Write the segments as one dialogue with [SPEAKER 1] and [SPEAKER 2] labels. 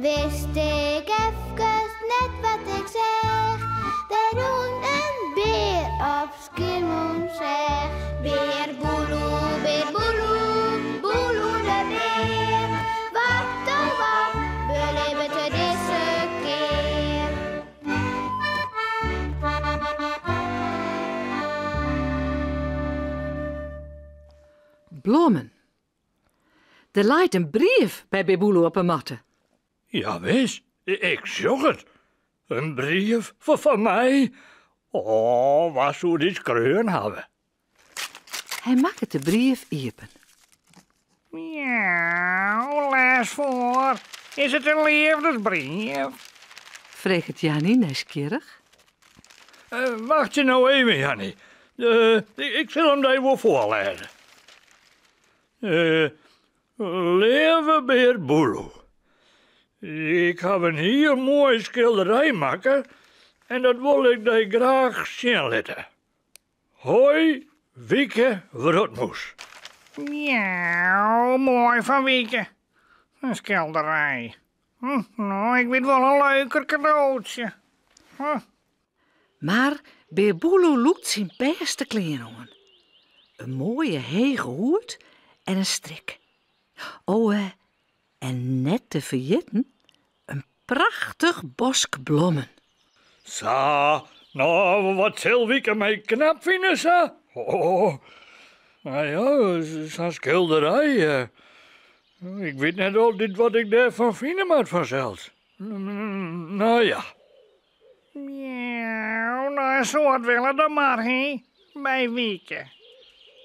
[SPEAKER 1] Wist ik efkes net wat ik seach. Der rûn in bear op Skiermûntseach. Bear Boeloe, bear Boeloe, Boeloe de bear. Wat oh wat belibbet er dizze kear?
[SPEAKER 2] Blommen. Der leit in brief by Bear Boeloe op 'e matte.
[SPEAKER 3] Jawis, ik sjoch it. In brief foar my? Oh, wa soe dit skreaun hawwe?
[SPEAKER 2] Hy makket de brief iepen.
[SPEAKER 3] Miauw, lês foar. Is it in leafdesbrief?
[SPEAKER 2] Freget Janny nijsgjirrich.
[SPEAKER 3] Wachtsje no even, Janny. Ik sil him dy wol foarlêze. Leave Bear Boeloe, ik haw in hiel moai skilderij makke en dat wol ik dy graach sjen litte. Hoi, Wieke Wrotmûs.
[SPEAKER 4] Miauw, moai fan Wieke. In skilderij. Hm, no, ik wit wol in leuker kadootsje. Hm.
[SPEAKER 2] Mar Bear Boeloe lûkt syn bêste klean oan. In moaie hege hoed en in strik. O, en net te ferjitten in prachtich bosk blommen.
[SPEAKER 3] Sa, no, wat sil Wieke my knap fine sa? Oh, no ja, sa'n skilderij. Ik wit net altyd wat ik dêrfan fine moat fansels. No ja.
[SPEAKER 4] Miauw, no in soad wille dan mar, hè, by Wieke.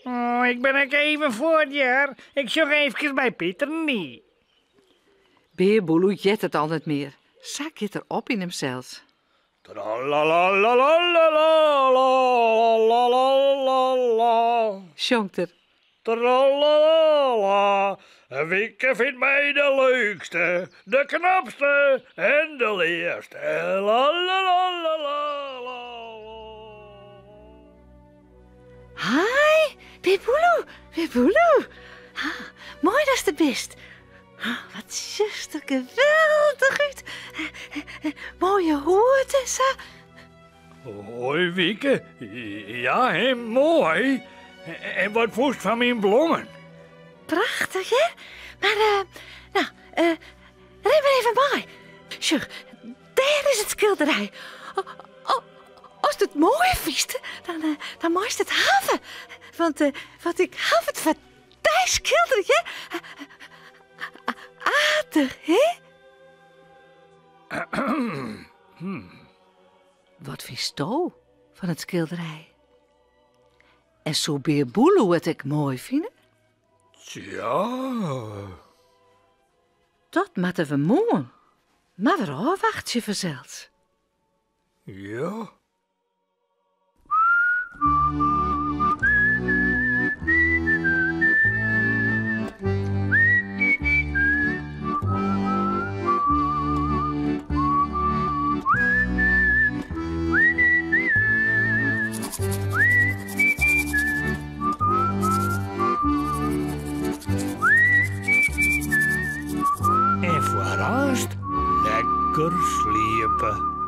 [SPEAKER 4] Oh, ik bin ek even fuort, hear. Ik sjoch eefkes by Piter-en-dy.
[SPEAKER 2] Bear Boeloe heart it al net mear, sa giet er op yn himsels.
[SPEAKER 3] Tralalalalalalalala.
[SPEAKER 2] Sjongt er.
[SPEAKER 3] Tralalala, Wieke fynt my de leukste, de knapste en de leafste. Lalalalalala.
[SPEAKER 2] Hi, Bear Boeloe, Bear Boeloe. Ha, moai datst der bist. Ha, wat sjochst der geweldich út. Moaie hoed en sa.
[SPEAKER 3] Hoi Wieke, ja hè, moai. En wat fûnst fan myn blommen?
[SPEAKER 2] Prachtich hear. Mar eh, no, eh, rin mar even mei. Sjoch, dêr is it skilderij. Ast it moai fynst, dan, eh, dan meist it hawwe. Want, eh, want ik haw it foar dy skildere, hear. Aardich, hè? Wat fynsto fan it skilderij? En soe Bear Boeloe it ek moai fine?
[SPEAKER 3] Tsja.
[SPEAKER 2] Dat moatte we moarn mar wer ôfwachtsje fansels.
[SPEAKER 3] Ja. En foar aanst lekker sliepe.